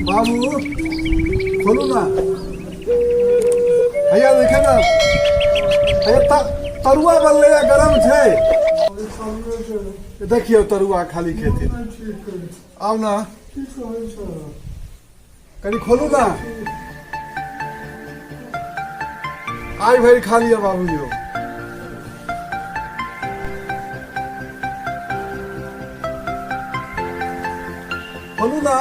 बाबू खोलू ना हैया देखे ना हैया तरुआ बनलै या गरम छै देखियौ तरुआ खाली खेथिन आउ ना कनि खोलू ना आइ भरि खा लिअ बाबू यौ खोलू ना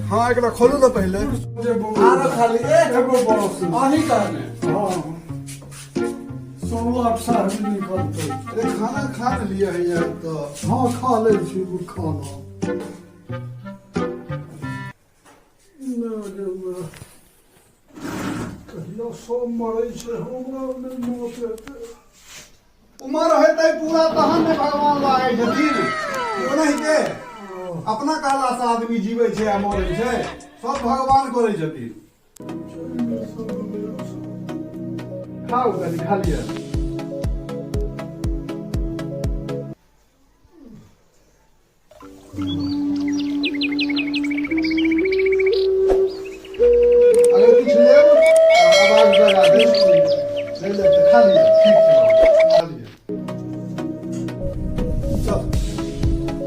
हाँ एकरा खोलू ना पहिले आरो खाली एगो बस अहीं कहने हाँ 1.25 साहब निकलतै अरे खाना खा ने लिअ हैया तऽ हाँ खा लै छी ओ खाना नहि रे बा। कहिया सब मरै छै हमरा नहि मौत हेतै उमर हेतै पूरा तहन ने भगवान लागै छथिन ओनाहिते अपना कहला से आदमी जीबै छै आ मरै छै सब भगवान करै छथिन खाउ कनि खा लिअ अगर किछु लेब तऽ आवाज लगा देब नहि लेब तऽ खा लिअ ठीक छै बाबू खा लिअ चल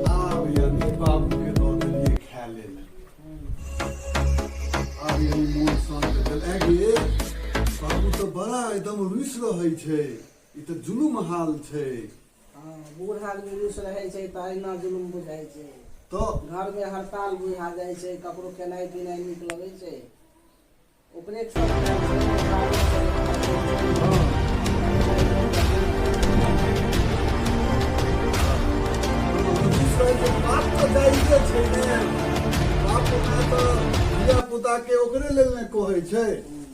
आब यानी बाबूके दऽ देलियै खाय लेल आब यानी मोन शान्त भेल ऐ गे बाबू तऽ बड़ा एकदम रुसि रहै छै ई तऽ जुलुम हाल छै हँ बूढ़ आदमी रुस रहै छै तऽ अहिना जुलुम बुझाइ छै तऽ घरमे हड़ताल बुझा जाइ छै ककरो खेनाइ पिनाइ नीक लगै छै ओकरे सब खाइ छै, बाबू छै, हँ रुसि रहै छै बाप तऽ जाइते छै ने बाप माय तऽ धिया पुताके ओकरे लेल ने कहै छै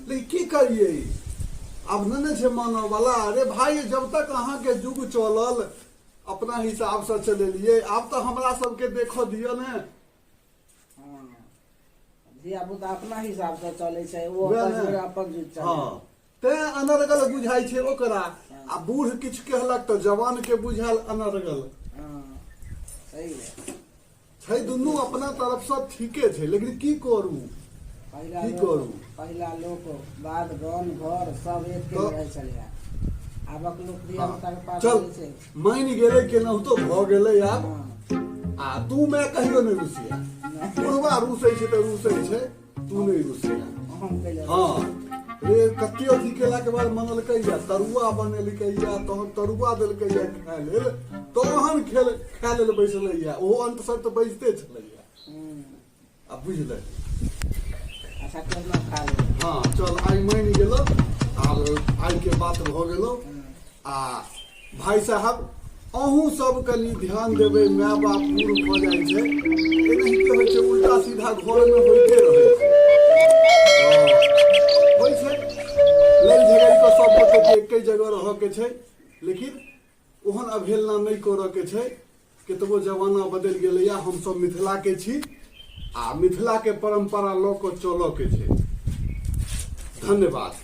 लेकिन की करियै आब नहि ने छै मानऽ वला अरे भाई जब तक अहाँके युग चलल अपना हिसाबसँ चलेलियै आब तऽ हमरा सबके देखऽ दिअ ने हँ धिया पुता अपना हिसाबसँ चलै छै ओ वएह अपन ने। जुग अपन जुग चलै हँ तें अनर्गल बुझाइ छै ओकरा आ बूढ़ किछु कहलक तऽ जवानके बुझायल अनर्गल हँ सही है छै दुनू अपना तरफसँ ठीके छै लेकिन की करू पहिला की लोक करू? पहिला लोक बाध बन घर सब एक के तऽ- रहै छलैया आबक लोक धिया पुता के पास चल रहै छै मानि गेलै केनाहुतो भऽ गेलै आब हँ आ तू मैं कहियो नहि रुसिया बुढ़वा रुसै छै तऽ रुसै छै तू नहि रुसिया हम कैले हँ रे कते अथी केलाके बाद मनलकैया तरुआ बनेलकैया तहन तरुआ देलकैया खाय लेल तहन खेल खाय लेल बैसलैया ओहो अंत सर तऽ बैसते छलैया आ बुझलै अच्छा केना खा ले हँ चल आइ मानि गेलो आब आइके बात भऽ गेलो आ भाय साहब अहूँ सब कनि ध्यान देबै माय बाप बूढ़ भऽ जाइ छै एनाहिते होइ छै उल्टा सीधा घरमे होइते रहै छै तऽ होइ छै लड़ि झगड़ि कऽ सब गोटेके एके जगह रहऽके छै लेकिन ओहन अवहेलना नहि करऽके छै कतबो जमाना बदलि गेलैए हमसब मिथिलाके छी आ मिथिलाके परम्परा लऽ कऽ चलऽके छै धन्यवाद।